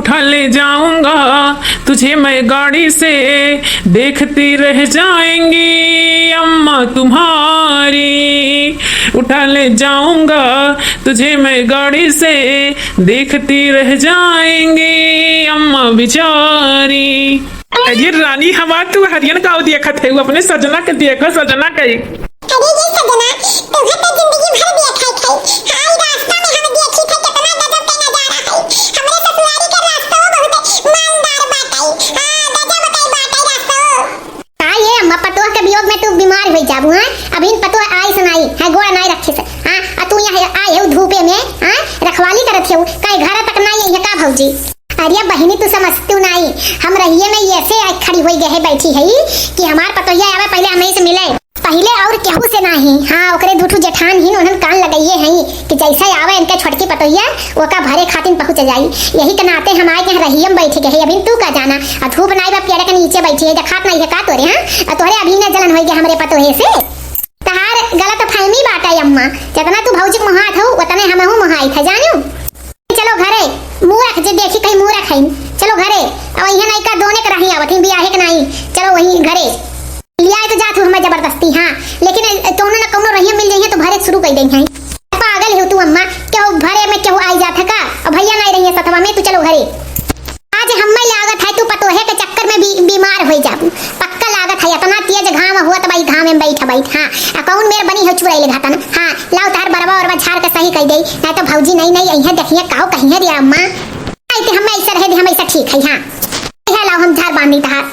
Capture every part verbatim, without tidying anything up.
उठा ले जाऊंगा तुझे मैं गाड़ी से, देखती रह जाएंगी अम्मा तुम्हारी। उठा ले जाऊंगा तुझे मैं गाड़ी से, देखती रह जाएंगी अम्मा बिचारी। अरे रानी हमार, तू हरियन गाँव देखत है, अपने सजना के देखा, सजना के। अरे ये सजना, तोहर तो जिंदगी भर देखा है। हाँ, ई रास्ता में हम देखी थे, कितना गजब के नजारा है। हमरे ससुरारी के रास्ता बहुत मालदार बाटे। हाँ, गजब के बाटे रास्ता। का ये अम्मा, पतोह के वियोग में तू बीमार होई जाबू, हैं? अभी पतोह आई से नाई, है गोड़ नाई रखे से। हाँ, आ तू यहाँ आए हो धूपे में, हाँ? रखवाली करत हो, काहे घर तक नाई आई है का भौजी? अरे बहिनी, तू समझतू नाई, हम रहिए में ऐसे आइ खड़ी होई गए है, बैठी है कि हमार पतोहिया आवे पहले हमें से मिले। पहिले और केहू से नाही। हाँ, ओकरे दू ठो जेठान हिन, उन्हन कान लगइए हई कि जैसे आवे इनके छोटकी पतोहिया, ओका भरे खातिन पहुँच जाई। यही के नाते हम आए के यहाँ रहियम बैठ के है। अभी तू का जाना, आ धूप नाई बा, पेड़ के नीचे बैठी है, देखात नाई है का तोरे, हाँ? आ तोहरे अभी न जलन होई गए हमरे पतोहे से। तहार गलत फहमी बाटे अम्मा, जितना तू भौजी के मोहात हो, उतने हमहू मोहाइत है, जानू? चलो घरे, मूरख जे देखी कहीं मूरख है। चलो घरे, अब इहे नाई का दोने के रही आवत ही, बियाहे के नाई। चलो वहीं घरे। लियाए तो जात हूँ हमें जबरदस्ती, हाँ, लेकिन ए, कौनो ना कौनो रहिए मिल जाइए तो भरे शुरू कर देंगे। पागल हो तू अम्मा, केहू भरे में केहू आई जात है का? अब भैया नाई रहिए सथवा में, तू चलो घरे। आज हमें लागत है तू पतोहे के चक्कर में बी-, बीमार होई जाबू। पक्का लागत है, इतना तेज घाम हुआ तो भाई घाम में बैठ बैठ, हाँ, आ कौन मेर बनी हो चुड़ैल घातन, हाँ, लाओ तार बरवा उरवा झाड़ के सही कर दे, नहीं तो भौजी नहीं नहीं अइहे देखिए काहो कहिए रे अम्मा। आई ते हम ऐसा रहे दे, हम ऐसा ठीक है, हाँ, यह लाओ हम झाड़ बांधी तहार।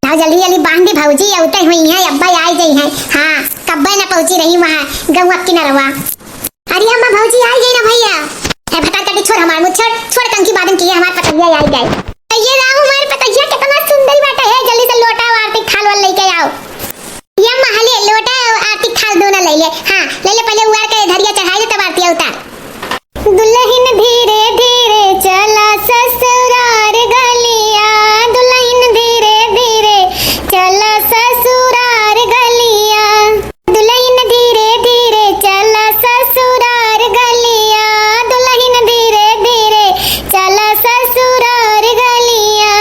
लाओ जल्दी जल्दी बांध दी भौजी, अउते हुई है, अब्बा आई गई है। हाँ, कब्बे न पहुंची रही वहाँ गौवा किनरवा। अरे अम्मा भौजी आई गई ना भैया। ए भतार काटी छोड़ हमार मुँह, छोड़, छोड़ कंकी बादन की, हमार पतैया आई गई। ये राम हमार पतैया कितना सुंदर बाटे है, जल्दी से लोटा और आरती थाल वाल लेके आओ। ये अम्मा हले लोटा और आरती थाल दोनों ले ले। हाँ, ले ले, पहले उआर के धरिया चढ़ाई दे तब आरती उतार। दुल्हन धीरे धीरे चला ससुरार गलिया, दुल्हन धीरे धीरे चला ससुरार गलिया। दुल्हन धीरे धीरे चला ससुरार गलिया, दुल्हन धीरे धीरे चला ससुरार गलिया।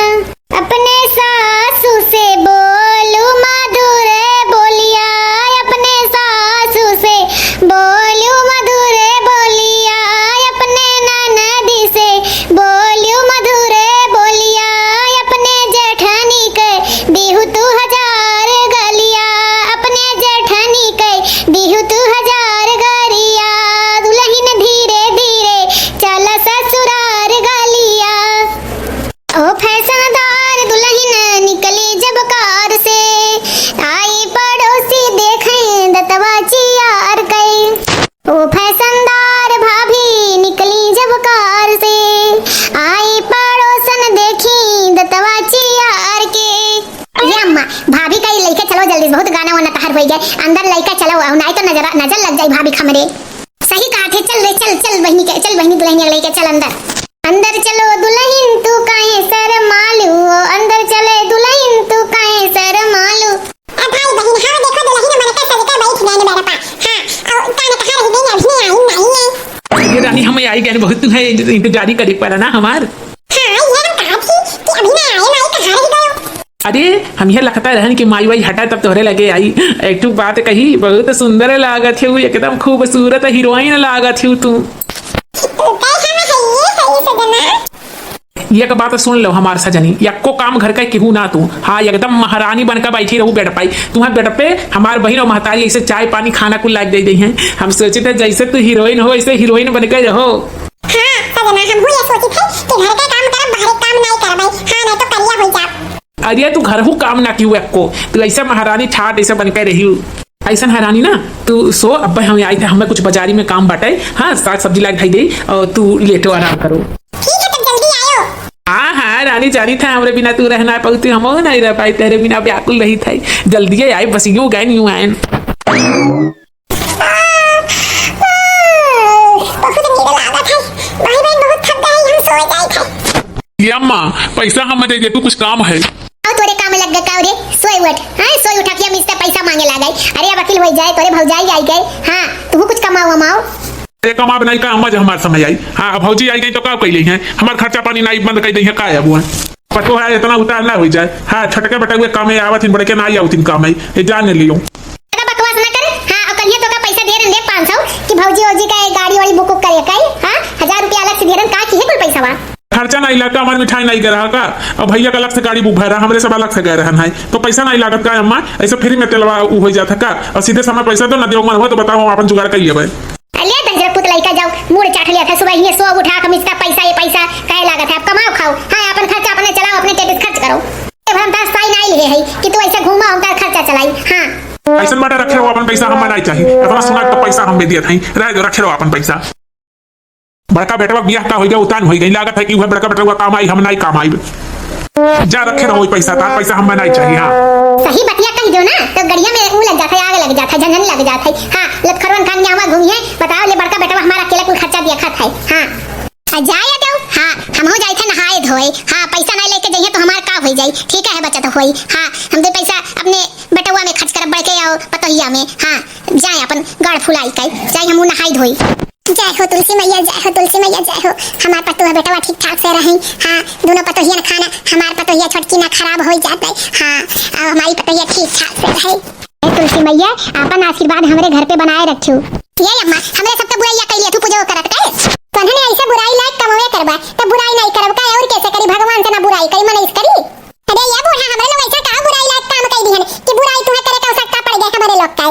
अपने सासू से बोलू मधुर बोलिया, अपने सासू से बोलू मधुर बोलिया, अपने ननद से बोलू मधुर बोलिया, अपने जेठनी के दिहु तू हजार गलिया, अपने जेठनी के दिहु तू हजार गरिया। दुल्हन धीरे धीरे चल ससुरार गलिया। ओ फैशनदार दुल्हन निकली जब कार से, आई पड़ोसी देखे दतवा चियार के। ओ फैशनदार भाभी निकली जब कार से, आई पड़ोसन देखी दतवा चियार के। ये अम्मा, भाभी का ये लइके चलो जल्दी, बहुत गाना वाना तहार होई गए। अंदर लइके चलो, नाई तो नजर, नजर लग जाई भाभी के हमरे। सही कहा थे, चल रे, चल, चल बहिनी के, चल बहिनी दुल्हनिया लइके चल अंदर। अंदर चलो दुल्हन तू काहे शर्मालू, अंदर चले दुल्हन तू काहे शर्मालू। ए भाई बहिन, हाँ देखो दुल्हन मन के सज के बैठ गए मेरे पा। हाँ, और कान कहा रह गई, अभी नहीं आई, नहीं है। ये रानी, हम आई गए, बहुत है इंतजारी करे पड़ा ना हमार। हाँ, ये हम कहा थी कि अभी ना आए, माई कहाँ रह गयो? अरे, हम यह लगता रहन कि माई वाई हटा तब तोहरे लगे आई। एक ठो बात कही, बहुत सुंदर लागत है, एकदम खूबसूरत हीरोइन लागत है तू। तो हम है ये सही सजना। एक बात सुन लो हमार सजनी, यक्को काम घर का केहू ना तू, हाँ एकदम महारानी बनकर बैठी रहू बेड पे। तुम्हारे बेड पे हमार बहिन और महतारी ऐसे चाय पानी खाना कुल लाग दे दी हैं। हम सोचे थे जैसे तू हीरोइन हो ऐसे हीरोइन बनकर रहो। हाँ सजना, हम ये सोची थे कि घर का काम करब, बाहर काम नहीं करब, हाँ नहीं तो करिया हो जाब। अरे तू घरहू काम ना किहू एक्को, तू ऐसा महारानी ठाट ऐसा बनकर रही। ऐसा महारानी ना तू सो, अब हम आई थे, हमें कुछ बाजारी में काम बाटे, हाँ साग सब्जी लाग धई दे और तू लेटो आराम करो। ठीक है, तब जल्दी आयो। हाँ हाँ रानी, जानी था हमरे बिना तू रह ना पाऊ, तू हम नहीं रह पाई, तेरे बिना व्याकुल रही था। जल्दी आए, बस यूं गए यूं आए। बहुत नींद लागत है। भाई बहन बहुत थक गए, हम सो जाए थे। ये अम्मा, पैसा हम दे दे, तू कुछ काम है। आओ तोरे काम लग गए का रे? सोए उठ, हाँ सोए उठ के मिस्टर पैसा मांगे लागे। अरे अब अकिल हो जाए, तोरे भौजाई आई गए। हाँ तू कुछ कमाओ वमाओ। अरे कमाब नाई का, अम्मा जब हमार समय आई। हाँ, अब भौजी आई गई तो का कइले हैं? हमार खर्चा पानी नाई बंद कइ दइहैं का अब वो? पतो है, इतना उतार ना होइ जाए। हाँ, छोटके बेटउए कामे आवत हिन, बड़के नाई आवत हिन कामे। ये जान लियो। ज्यादा बकवास ना करे। हाँ, और कलिए तो का पैसा दे रहे पाँच सौ कि भौजी वौजी का गाड़ी वाड़ी बुक करे का। हाँ, हजार रुपया अलग से दे रहे, का की है कुल पैसा वहाँ? खर्चा नाई लाग का, हमार मिठाई नाई गए रहा का? अब भैया का अलग से गाड़ी बुक भरा, हमरे सब अलग से गए रहन है, तो पैसा नाई लागत का अम्मा? ऐसे फ्री में तेलवा उ हो जात है का? और सीधे समय पैसा दो ना, देव मन हो तो बताओ, हम अपन जुगाड़ कर लेबे। अले दहिजरा पुत लइका जाओ, मूड़ चाट लिया था सुबह ही, सो उठा के मिस्ता पैसा, ये पैसा काहे लागत है? अब कमाओ खाओ, हाँ, अपन खर्चा अपने चलाओ, अपने टेबिस खर्च करो। ए भरम तार साई नाई लिए है कि तू ऐसे घूमा, हम तार खर्चा चलाई। हाँ। ऐसन बाटा रखे रहो अपन पैसा, हम नाई चाहिए। इतना सुना तो पैसा हम दे दिया था, रह दो, रखे रहो अपन पैसा। बड़का बेटवा बियाह का होइ गया, उतान होइ गई, लागत है कि वह बड़का बेटवा काम आई, हम नाई काम आई। जा रखे रहो पैसा, तार पैसा हम नाई चाहिए। हाँ। सही बतिया कह दो ना, तो गड़िया में ऊ लग जाता है, आग लग जाता है, झंझन लग जाता है। हाँ, लतखरवन खान के हमार घूमी है, बताओ ले बड़का बेटवा हमारा अकेले कुल खर्चा दिया खात है। हाँ। आ जाए दो, हाँ, हम हो जाए थे नहाए धोए। हाँ, पैसा नहीं लेके जाइए तो हमार का हो जाई, ठीक है, बचत होई। हाँ, हम दो पैसा अपने बेटवा में खर्च करब, बड़के आओ पतोहिया में। हाँ, जाए अपन गाड़ फुलाई के, जाए हम नहाई धोई। जय हो तुलसी मैया, जय हो तुलसी मैया, जय हो। हमार पतोह बेटवा ठीक ठाक से रही। हाँ, दोनों पतोहिया न खाना, हमार पतोहिया छोटकी ना खराब हो जाते। हाँ, और हमारी पतोहिया ठीक ठाक से रहे। हे तुलसी मैया, आपन आशीर्वाद हमरे घर पे बनाए रखियो। ये अम्मा, हमरे सबके बुराइया कइले तू पूजा करत काहे? तोहने ऐसे बुराई लायक कमवे करबा, तब बुराई नहीं करब का? और कैसे करी? भगवान से ना बुराई करी, मन इस करी। अरे ये बूढ़ा, हमरे लोग ऐसा का बुराई लायक काम कई दिहन कि बुराई तुहे करे का आवश्यकता पड़ गए हमरे लोग का?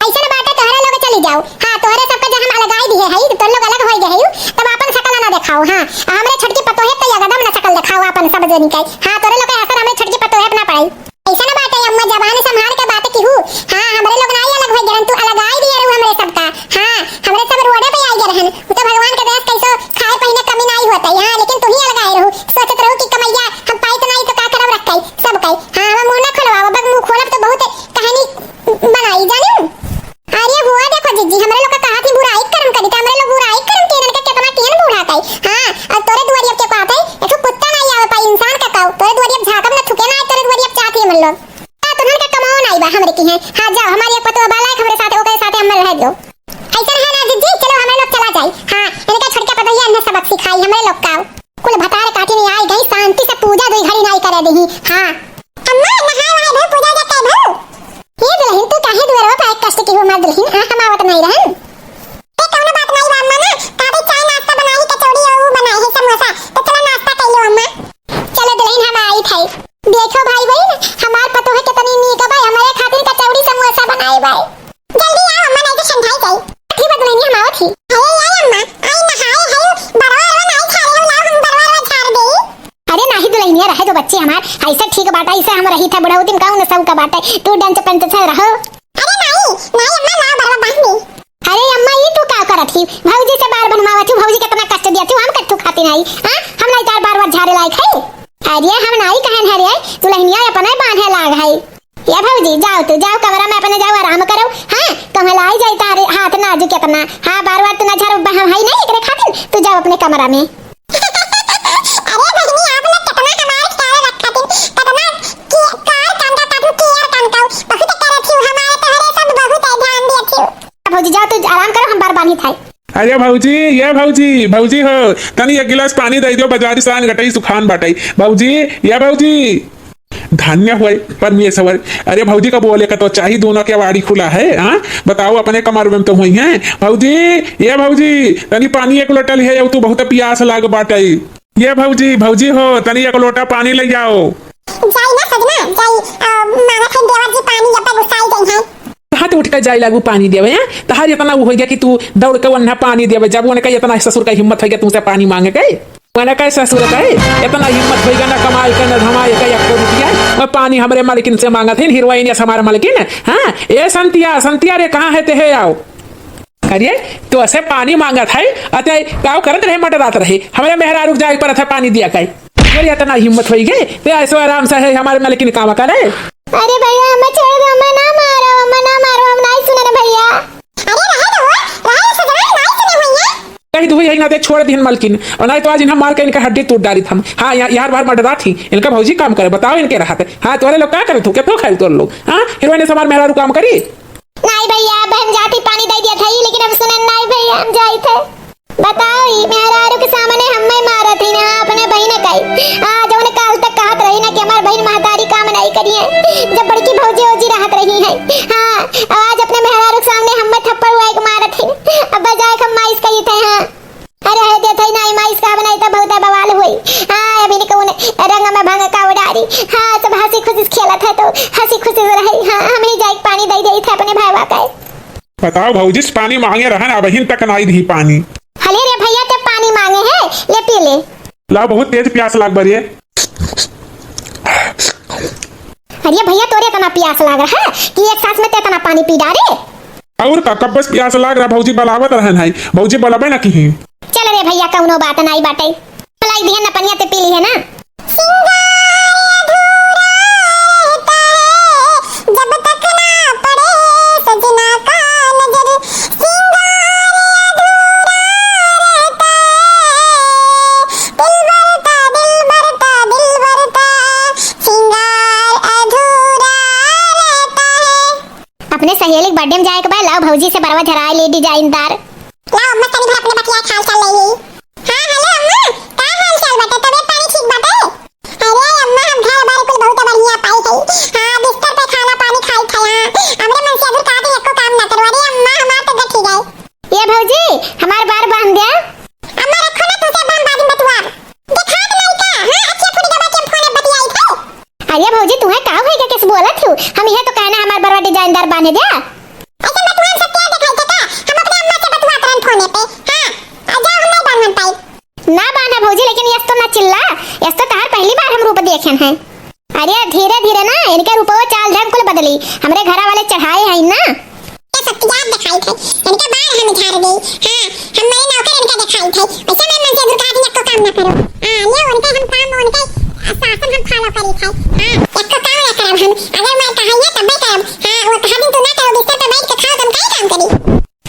ऐसे ना बाटे, तोहरे लोग चली जाओ। हाँ, तोहरे सबके जब हम अलगाई दिए हई, तो तोहरे लोग अलग होई गए हई, तब आपन शकल ना देखाओ। हाँ, आ हमरे छोटकी पतोहे तो एकदम ना शकल देखाओ आपन सब जनी के। हाँ, तोहरे लोग के असर हमरे छोटकी पतोहे पे ना पड़े। ऐसा ना बाटे अम्मा, जबान संभाल के बात किहू। हाँ, हमरे लोग ना अलग होई गए, तू अलगाई दिए रहू हमरे सबका। हाँ, हमरे सब रोडे पे आई गए रहन। उ तो भगवान के दया से कैसो खाए पहने कमी नाई होत है, हाँ, लेकिन तू ही अलगाए रहू, सोचत रहू कि कमैया हम पाई तो नाई तो का करब रख के सब कई। हाँ, हम मुंह ना खोलवाओ, बस मुंह खोलब तो बहुत कहानी बनाई जाने। अरे हुआ देखो जिज्जी, हमरे लोग का कहा थी बुराई करम करी, तो हमरे लोग बुराई करम के इनके कितना केहन बूढ़ा कई। हाँ, और तोरे दुआरिया के कहत है, एक ठो कुत्ता नाई आवे पाई, इंसान का काऊ, तोरे दुआरिया झाकब न थुके ना, तोरे दुआरिया चाहती हमरे लोग। का तुहन का कमाओ नाई बा हमरे की है। हाँ, जाओ, हमारी एक पतोह बा लायक, हमरे साथे, ओकरे साथे हम रह दो। ऐसा है ना जिज्जी, चलो हमारे लोग चला जाई। हाँ, इनका छोटका पतोहिया इन्हें सबक सिखाई, हमरे लोग का। कुल भतार काटी नहीं आई गई, शांति से पूजा दुई घड़ी नाई करे दही। हाँ। अम्मा, नहाए वहाए भू, पूजा जा के भू। ये दुल्हन, तू काहे दुआरवा पे एक कष्ट की हो, हमार दुल्हन? हाँ, हम आवत नहीं रहन। ए, कौनो बात नहीं बा अम्मा ना, ताबे चाय नाश्ता बनाई, कचौड़ी और वो बनाए है समोसा, तो चलो नाश्ता कर लो अम्मा। चलो दुल्हन, हम आई थे। देखो भाई बहन, हमार पतोह कितनी नीक बा, हमारे खातिर कचौड़ी समोसा बनाए बा। जल्दी आओ अम्मा, नहीं तो ठंडाई जाई। ठीक बा दुल्हनिया, हम आवत ही। अरे यार अम्मा, आई नहाए है, बरवा अरवा नहीं झारे हो, लाओ हम बरवा अरवा झार देई। अरे नाही दुल्हनिया, रहे दो बच्चे हमार, ऐसे ठीक बाटे, ऐसे हम रही थे बुढ़ऊ दिन, कौन सब का बाटे, तू डंच पंच से रहो। अरे नाही, नाही अम्मा, लाओ बरवा बांध दे। अरे अम्मा, ये तू का करत ही? भौजी से बार बनवावत ही, भौजी कितना कष्ट दिया तू, हम कट्टू खाती नहीं, हाँ? हम नहीं तार बार बार झारे लायक है। अरे हम नहीं कहन है रे, दुल्हनिया अपने बांधे लाग है। ए भौजी, जाओ तू, जाओ कमरा में अपने जाओ, आराम करो। हाँ, तुम्हें लाई जाई तारे हाथ नाजुक अपना। हाँ, बार बार तू ना झारो, हम हई नहीं एकरे खातिर, तू जाओ अपने कमरा में। अरे बहिनी, आप लोग कितना हमारे ख्याल रखा दिन, कितना के-, कार कांदा काटू, केयर कांदा, बहुत करत हूँ, हमारे तोहरे सब बहुत है, ध्यान दिए थी। भौजी, जाओ तू आराम करो, हम बार बानी थाई। अरे भौजी, ये भौजी, भौजी हो, तनी एक गिलास पानी दे दो, बाजारी सान गटई सुखान बाटई। भौजी, ये भौजी। धन्य हुए परमेश्वर। अरे भौजी का बोले का तो चाही, दोनों के वाड़ी खुला है, हाँ? बताओ, अपने कमर में तो हुई हैं। भौजी, ये भौजी, तनी पानी एक लोटा लिहे, तू बहुत पियास लाग बाटे। ये भौजी, भौजी हो, तनी एक लोटा पानी ले जाओ। जाई ना सजना, जाई, अ, मांगत है देवर जी पानी, जब तक गुस्साई गई हैं। हाथ उठ के जाए लागू पानी देवे, हैं? तहार इतना वो हो गया कि तू दौड़ के वन्ना पानी देवे, जब उनका इतना ससुर का हिम्मत हो गया तुमसे पानी मांगे के। मैंने कहे ससुर का है, इतना हिम्मत होइगा ना कमाए का, ना धमाए का, एक रुपया। मैं पानी हमरे मालकिन से मांगत है, हीरोइन या हमारे मालकिन। हाँ, ए संतिया, संतिया रे, कहाँ है ते है, आओ। अरे, तो ऐसे पानी मांगत है, अते काव करत रहे, मटरात रहे, हमरे मेहरारू के जाए पर था पानी दिया काई। अरे, इतना हिम्मत होई गए, ते ऐसो आराम से है, हमारे मालकिन काम करे। अरे भैया, हमें छोड़ दो, हमें ना मारो, हमें ना मारो, हम नहीं सुने ना भैया। अरे रहे दो, रहे दो, सजवान नाई सुने हुई है। कही दुई है ना ते छोड़ दिहन मलकिन, और नहीं तो आज इन्हें मार के इनका हड्डी तोड़ डाली हम। हाँ, या-, यार बार मटरा थी, इनका भौजी काम करे, बताओ इनके रहत। हाँ, तोरे लोग का करे तू, कितना खाइल तोर लोग? हाँ, हीरोइन से हमार मेहरारू काम करी। नाई भइया, अब हम जाती पानी दइ दिया था, लेकिन अब सुनन नाई भइया, हम जाइत है। बताओ, ई मेहरारू के सामने हम्मे मारत ही ना, अपने बहिन कई। आ, जौन काल तक कहत रही ना कि हमार बहिन महतारी काम नाई करिए, जब बड़की भौजी ओजी रहत रही है। हाँ, अब आज अपने मेहरारू के सामने हम्मे थप्पड़ हुआ एक मारत ही। अब बजाए हम माइस कही थे, हाँ। अरे, है देत है नाई माइस का बनाई तो बहुत बवाल हुई। हाँ, अभी ने कौन रंग में भंग का उडारी। हाँ, सब हंसी खुशी से खेलत है तो हंसी खुशी से रही। हाँ, हम ही जाए पानी दे दे थे अपने भाईवा का। बताओ भौजी, से पानी मांगे रहन, अबहिन तक नाई दी पानी। हले रे भइया, ते पानी मांगे है, ले पी ले। ला, बहुत तेज प्यास लाग बा रे। अरे भइया, तोरे इतना प्यास लाग रहा है कि एक सांस में ते इतना पानी पी डारे। और का, कब बस प्यास लाग रहा, भौजी बलावत रहन है, भौजी बलाबे ना किहीं। चल रे भइया, कौनो बात नाई बाटे। लाई दिहन ना पनिया, ते पी लिहे ना। सिंगार अधूरा रहता है, जब तक ना पड़े सजना का नजर। सिंगार अधूरा रहता है, दिलबर का, दिलबर का, दिलबर का सिंगार अधूरा रहता है। अपने सहेली के birthday में जाए के बा, लाओ भौजी से बरवा झराए ले डिजाइनदार। लाओ अम्मा, तनी भर अपने बतिया के हाल चाल ले ली। हाँ, हेलो अम्मा, का हाल चाल बाटे? तबीयत पानी ठीक बाटे? अरे अम्मा, हम घर बार कुल बहुत बढ़िया पाई है। हाँ, बिस्तर पे खाना पानी खाई थे। हाँ, हमरे मन से अधूर कहा थे, एको काम ना करो। अरे अम्मा, हमार तो गठी गए। ये भौजी, हमार बार बांध द्या। अम्मा, रखो ना, तुसे बांध, बाद में बतुआ। देखात नहीं का? हाँ, अच्छे फुट गवा के फोन बतियाई थे। अरे भौजी, तुहे का होइगा, किस बोलत हूँ? हम यह तो कहना हमार बरवा डिजाइनदार बांधे द्या। ऐसे बतुआन सब क्या देखाई थे का? हम अपने अम्मा से बतुआत रहन फोने पे। हाँ, आ जाओ, हम नहीं बांधन पाई। ना बांधा भौजी, लेकिन यस तो ना चिल्ला, यस तो तहार पहली बार हम रूप देखेन है। अरे धीरे धीरे ना, इनके रूपवा चाल ढंग कुल बदली, हमरे घरा वाले चढ़ाए हैं ना। ये सब याद देखाई थे, इनके बाल हम झाड़ देई। हाँ, हम मेरे नौकर इनके देखाई थे, ऐसे में मन से दुर्गा जी को काम ना करो। हाँ, ये उनके हम काम, उनके शासन हम follow करी थे। हाँ, एक तो काम ना करब हम, अगर मैं कहा ये तब मैं करब। हाँ, वो कहा दिन तू ना करो, बिस्तर पे बैठ के खाओ, तुम कई काम करी।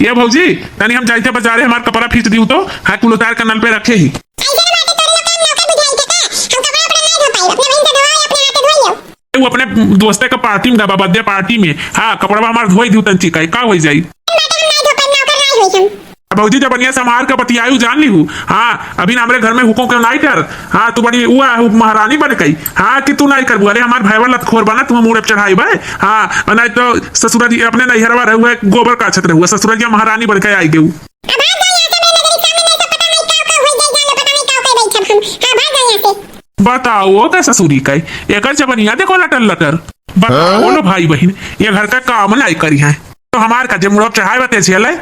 ये भौजी, तनी हम जाइथे बाजारे, हमार कपड़ा फीच दिहु तो, हाँ, कुल उतार के नल पे रखे ही। ऐसे ना बाटे, तोरे लोग काम नौकर बुझाई थे का? हम कपड़ा उपड़ा नहीं धो पाई, अपने बहन से धोवाओ या अपने हाथे धो लियो। वो अपने दोस्ते का party में गवा, birthday party में, हाँ, कपड़वा हमार धोई दिहु तंची का, का होई जाई? बाटे हम नहीं धो पाई, नौकर नहीं होई हम। भौजी, जब बढ़िया से मार के बतियायु जान लिहु, हाँ, अभी ना हमरे घर में हुको के नाई कर, हाँ, तू बड़ी हुआ है, महारानी बन गई, हाँ, कि तू नाई करबू, अरे हमार भैवा लतखोर बना, तू मूड़े पे चढ़ाई बे, हाँ, और नहीं तो ससुरा जी अपने नैहरवा रहुआ, गोबर काछत रहुआ, ससुरा जी महारानी बन के आई गयू। अब भाग जाओ यहाँ से, मेरे नजर के सामने, नहीं तो पता नहीं क्या क्या हो जाए, जान लो, पता नहीं क्या क्या बैठब हम। हाँ, भाग जाओ यहाँ से। बताओ, का ससुरी का, एकर जबनिया देखो लटर लटर। बताओ हाँ? लो भाई बहिन, ये घर का काम नाई करी हैं, तो हमार का जे मूड़े पे चढ़ाई बते छियले।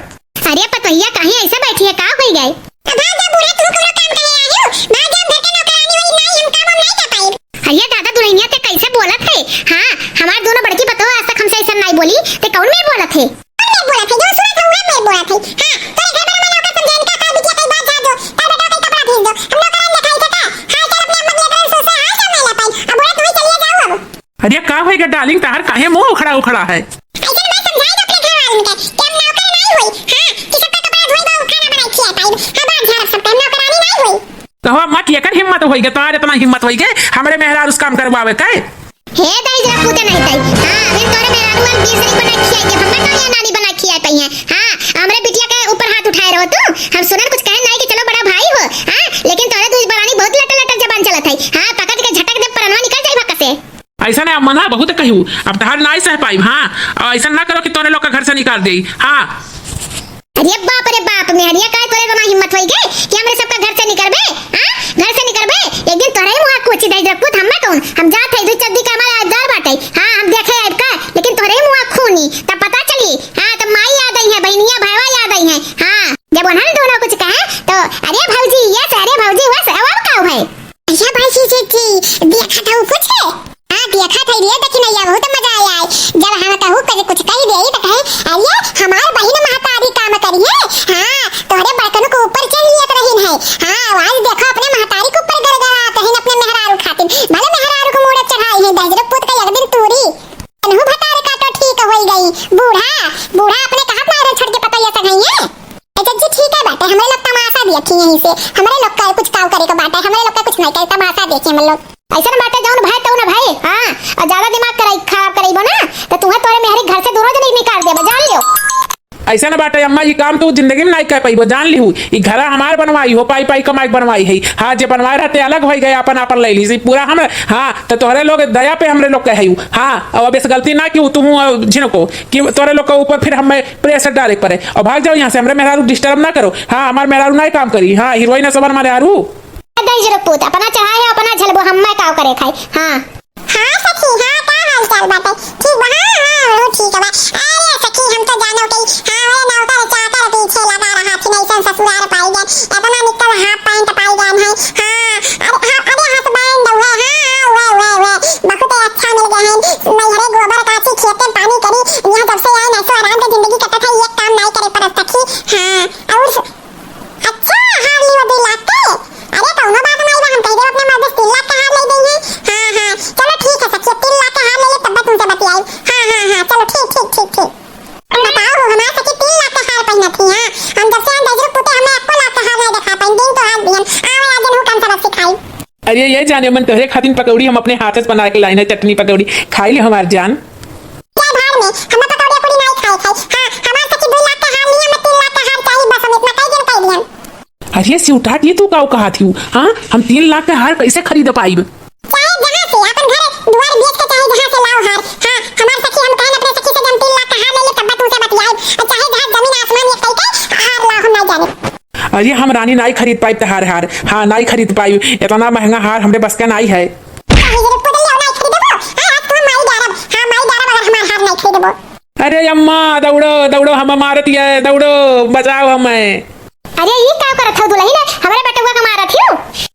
अरे पतोहिया, काहे ऐसे बैठी है, का होई गए? अब भाग जा बूढ़ा, तू कोनो काम करे आयो? भाग जा, हम घर के नौकरानी वाली नाई, हम काम हम नहीं कर पाई। अरे दादा, दुल्हनिया ते कैसे बोलत है? हाँ, हमार दोनों बड़की पतोह आज तक हमसे ऐसा नहीं बोली, ते कौन मेर बोलत है? कौन मेर बोलत है? जो सुनत है, उहे मेर बोलत है। हाँ, तोरे घर वाला नौकर समझे, इनका का बिटिया कई बात झाड़ दो, तार बेटा कई कपड़ा भेज दो, हम नौकरानी देखाई थे का? हाँ, चल अपने अम्मा के लेकर सूसे, हाँ, सब नहीं ले पाई। अब बूढ़ा, तू ही चलिए जाओ अब। अरे का होइगा darling, तहार काहे मुंह उखड़ा उखड़ा है? ऐसे मैं समझाई तो अपने घर वालन के कि हम नौकर नहीं होई। हाँ, कि सबका कपड़ा धोई बा, खाना बनाई खिया पाई। हाँ, बात झाड़ सबका, हम नौकरानी नहीं होई। कहो अम्मा, केकर हिम्मत होइगा, तहार इतना हिम्मत होइगा, हमरे मेहरारू से काम करवावे के? हे दाई, जरा पूते नहीं दाई। हाँ, अभी तोरे मेहरारू वाल बीस नहीं बना खिया के, हमरे तो ये नानी बना खिया पाई है। हाँ, हमरे बिटिया के ऊपर हाथ उठाए रहो तू। हम सुनन कुछ कहे नहीं कि चलो बड़ा भाई हो। हाँ, लेकिन तोरे दूध बरानी बहुत लटर लटर जबान चलत है। हाँ, पकड़ के झटक दे, परनवा निकल जाई भक्का से। ऐसा ना अम्मा ना बहुत कहियो, अब तहार नाई सह पाइब। हाँ, और ऐसा ना करो कि तोरे लोग का घर से निकाल देई। हाँ। अरे बाप रे बाप, मेहरिया का तोरे इतना हिम्मत होई गे कि हमरे सबका घर से निकरबे? हाँ, घर से निकरबे? एक दिन तोरे ही मुँह कूची दे जब पूत, हम ना कौन, हम जात है, दू चड्डी का हमारा डर बाटे। हाँ, हम देखे आइब का, लेकिन तोरे ही मुँह खूनी, तब पता चली। हाँ, तब माई याद आई है, बहनिया भाईवा याद आई है। हाँ, जब उन्होंने दोनों कुछ कहे तो अरे भौजी ये से, अरे भौजी वो से, अब का है? अच्छा भाई, जी, जी, जी, देखा था वो कुछ? हाँ, देखा था रे दखिनैया, बहुत मजा आया है। जब हम कहू कभी कुछ कही दे तो कहे, "अरे, हमार बहिन महतारी काम करिए।" हाँ, तोहरे बड़कन को ऊपर चढ़ लियत रहिन है। हाँ, आज देखो अपने महतारी के ऊपर गड़गड़ात रहिन अपने मेहरारू खातिर। भले मेहरारू को मूड़े चढ़ाई है, दहिजरो पूत का एक दिन तूरी। तनहु भतार का तो ठीक होई गई। बूढ़ा, बूढ़ा अपने कहत ना रहे छोड़ के पतैया सगाई है। ए जज्जी, ठीक है बाटे, हमरे लोग तमाशा देखी यहीं से, हमरे लोग का कुछ काव करे के बाटे, हमरे लोग का कुछ नहीं करे, तमाशा देखी हम लोग। ऐसन बाटे जौन भाई तौन भाई, हाँ, और ज्यादा दिमाग कराई, खराब कराइबो ना, तो तुम्हें तोरे मेहरी घर से दूरो जने निकाल देबो, जान अइसन बाटे अम्मा, ई काम तू जिंदगी में नाहीं कर पइबो, जान लिहू। ई घरा हमार बनवाई हो, पाई पाई कमाई के बनवाई है। हाँ, जे बनवाए रहते अलग होइ गए, आपन आपन लइ लीस। ई पूरा हम, हाँ, त तोहरे लोग दया पे हमरे लोग के है। हाँ, अब ऐसे गलती ना कि तू हूँ, अ, झिनको, कि तोहरे लोग के ऊपर फिर हमें pressure डाले के पड़े। और भाग जाओ यहाँ से, हमरे मेहरारू disturb ना करो। हाँ, हमार मेहरारू नाहीं काम करी। हाँ, हीरोइन सब हमार मेहरारू। दहिजरो पूत, अपना चढ़ाए है, अपना झलबो, हम्मे काव करे खाए। हाँ। हाँ सखी, हाँ, का हाल चाल बाटे? ठीक बा, हाँ, हाँ, हमहू ठीक बा। अरे सखी, हम तो जानो कि हाँ, हमरे नौकर चाकर पीछे लगा रहा थी, अइसन ससुरार पाई गए, इतना निकल half pant पाई गए हैं। हाँ, अरे, हाँ, अरे husband हुए, हाँ, हाँ, हुए, हुए, हुए, बहुत अच्छा मिल गए हैं। नैहरे गोबर काची, खेते पानी करी, यहाँ जब से आए ना, सो आराम के जिंदगी कटत है, एक काम नाहीं करे पड़त सखी। हाँ, और अच्छा, हार लियो दुई लाख के? अरे, कौनो बात नाहीं बा, हम कह देब अपने मर्द से तीन लाख के हार ले देंगे। हाँ, हाँ, चलो ठीक है सखी, अब तीन लाख के हार ले ले, तब तुमसे बतियाई। हाँ, हाँ, हाँ, चलो ठीक, ठीक, ठीक, ठीक। बताओ हो, हमार सखी तीन लाख के हार पहनत ही, हाँ। हम जब से हम दहिजरू पूते, हमें एको लाख के हार नाहीं देखा पाइन, दिन तो आज भी हम आवे आज दिन हूँ काम सबक सिखाई। अरे ये जाने मन, तोहरे खातिर पकौड़ी हम अपने हाथ से बना के लाइन है, चटनी पकौड़ी, खाई ले हमार जान। क्या भाड़ में, हम पकौड़ी अकौड़ी नाहीं खाए खाए। हाँ, हमार सखी दुई लाख के हार लिए, हमें तीन लाख के हार चाहिए, बस हम इतना कह दिन कह दियन। अरे सिउटाट, ये तू काव कहा थी? हाँ, हम तीन लाख के हार कैसे खरीद पाइब? चाहे जहाँ से अपन घर दुआर बेच के चाहे जहाँ से लाओ हार। हाँ, हमार सखी, हम कहन अपने सखी से कि हम तीन लाख के हार ले ले, तब तुमसे बतियाए। और चाहे जहाँ जमीन आसमान एक कई के हार लाओ, हम नाहीं जाने। अरे हम रानी नाहीं खरीद पाइब तहार हार। हाँ, नाहीं खरीद पाइब, इतना महंगा हार हमरे बस का नाहीं है। काहे रे, पगली हो, नाहीं खरीदबो? हाँ, आज तो हम माई डारब। हाँ, माई डारब अगर हमार हार नाहीं खरीदबो। अरे अम्मा, दौड़ो, दौड़ो, हम मारत है, दौड़ो, बचाओ हमें। अरे, ई का करत हऊ दुलहिन? हमरे बेटउआ के मारत हऊ?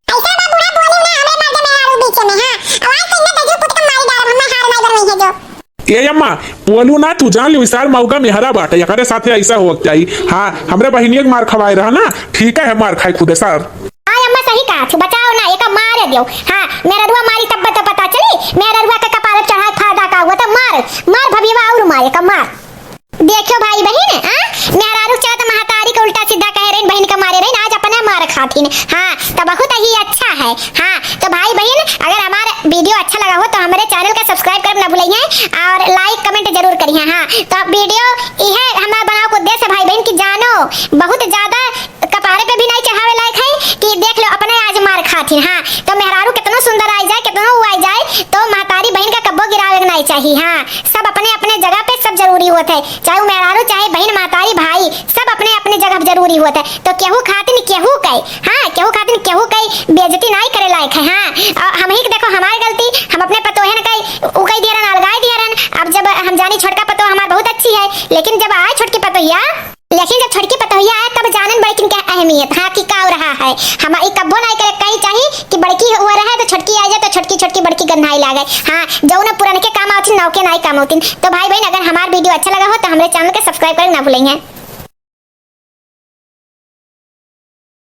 अइसे बा बूढ़ा, बोली ना हमरे मर्द मेहरारू बीच में, हाँ। आवाज से इतना दहिजरू पूत के मारी डारब, हमें हार नाहीं बनवाई है जो। ए अम्मा, बोलू ना, तू जान ली, विशाल मौगा मेहरा बाटे, एकरे साथे अइसा होक जाई। हाँ, हमरे बहिनिया के मार खवाए रहा ना, ठीक है, मार खाई खुदे सर। हाँ अम्मा, सही कहा थी, बचाओ ना, एका मारे दियो। हाँ, मेहररुआ मारी तब तो पता चली, मेहररुआ के कपार चढ़ाए फायदा का हुआ, तो मार, मार भभियवा और मार, एका मार। देखियो भाई बहिन, आ? मेहरारू चलत महतारी के उल्टा सीधा कहे रहिन, बहिन के मारे रहिन, आज अपने मार खाथिन। हाँ, तो बहुत ही अच्छा है। हाँ, तो भाई बहिन, अगर हमार video अच्छा लगा हो तो हमरे channel का subscribe करब ना भूलिए और like comment जरूर करिए। हाँ, तो video इहे हमार बनावे के उद्देश्य भाई बहिन कि जानो, बहुत ज्यादा कपारे पे भी नाहीं चढ़ावे लायक है कि देख लो अपने आज मार खाथिन। हाँ, तो मेहरारू कितनो सुंदर आई जाए, कितनो ऊ आई जाए, तो महतारी बहिन का कब्बो गिरावे के नाहीं चाहिए। हाँ, सब अपने अपने जगह पे सब जरूरी होत है, चाहे ऊ मेहरारू, चाहे बहिन, महतारी, भाई, सब अपने अपने जगह पे जरूरी होत है। तो केहू खातिन केहू के, हाँ, केहू खातिन केहू के बेइज्जती नाहीं करे लायक है। हाँ, और हम ही के देखो हमार गलती, हम अपने पतोहन के ऊ कई दिया रहन, अलगाए दिया रहन। अब जब हम जानी छोटका पतोह हमार बहुत अच्छी है, लेकिन जब आए छोटकी पतोहिया, लेकिन जब छोटकी पतोहिया आए, तब जानन बड़किन के अहमियत, हाँ, कि का हो रहा है। हम ई कब्बो नाहीं करे, कहीं चाही कि बड़की हुआ रहे तो छोटकी आ जाए, तो छोटकी, छोटकी बड़की गन्हाई लागे। हाँ, जौन पुरनके काम आवथिन, नौके नाहीं काम आवथिन। तो भाई बहिन, अगर हमार video अच्छा लगा हो तो हमरे channel के subscribe करे ना भूलेंगे।